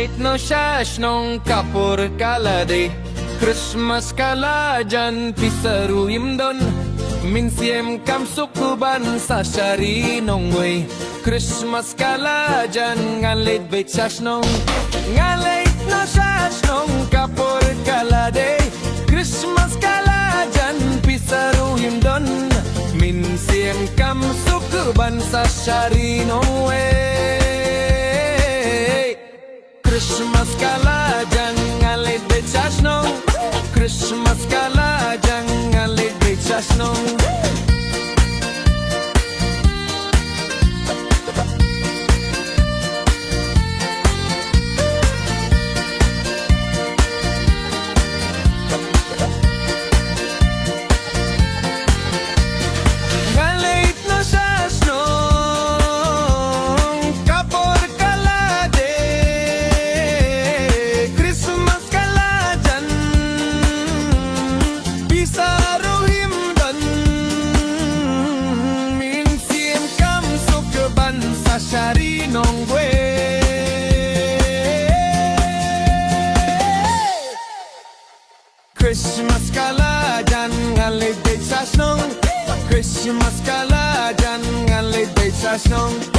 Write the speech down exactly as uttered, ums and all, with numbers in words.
Eit noh sha shnong ka por ka la dei, Christmas ka la jan pisa ruh im don. Mynsiem kam suk ban sa shari nongwei. Christmas ka la jan ngan leit beit sha shnong. Ngan leit noh sha shnong ka por ka la dei, Christmas ka la jan pisa ruh im don. Mynsiem kam suk ban sa shari nongwei. Christmas ka la jan ngan leit beit sha shnong. Christmas ka la jan ngan leit beit sha shnong. Ngan leit noh sha shnong ka por ka la dei, Christmas ka la jan pisa ruh im don. Mynsiem kam suk ban sa shari nongwei. Christmas ka la jan ngan leit beit sha shnong. Christmas ka la jan ngan leit beit sha shnong.